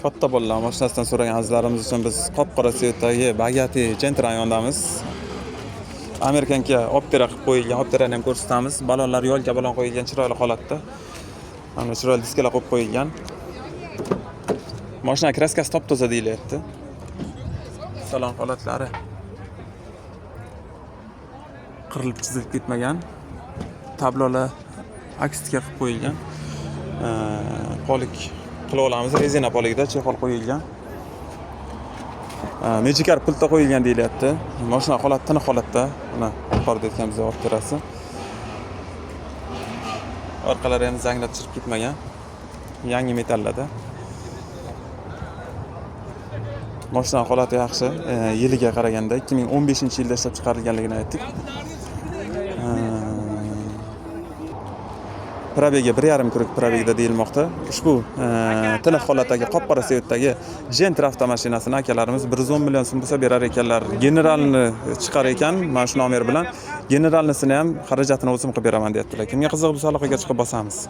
Katta bolalar mashinasidan so'ragan azizlarimiz uchun biz qop-qora цвет dagi Bugatti Gentra yonidamiz. Американка Optera qilib qo'yilgan, Opterani ham ko'rsatamiz. Balonlar yo'lka balon qo'yilgan, chiroyli holatda. Mana chiroyli diskalar qo'yib qo'yilgan. Mashina краска si top-toza deyilyapti. Salon holatlari qirilib chizilib ketmagan. Tablolar akustika qilib qo'yilgan. Полик qilib olamiz, rezina полик da чехол qo'yilgan. Magicar pultda qo'yilgan deyilyapti. Mashina holat tiniq holatda. Mana yuqorida aytganimizdek Opterasi. Orqalari ham zanglab chirib ketmagan. Yangi metallada. Mashina holati yaxshi. Yiliga qaraganda 2015-yilda ishlab chiqarilganligini aytdik. Пробег i 1,5 круг пробег da deyilmoqda. Ushbu tiniq holatdagi qop-qora цвет dagi Gentra avtomashinasini akalarimiz 110 million so'm bo'lsa berar ekanlar. Generalni chiqar ekan mana shu nomer bilan. Generalnisini ham xarajatini o'zim qilib beraman, deyaptilar. Kimga qiziq bo'lsa, aloqaga chiqib bosamiz.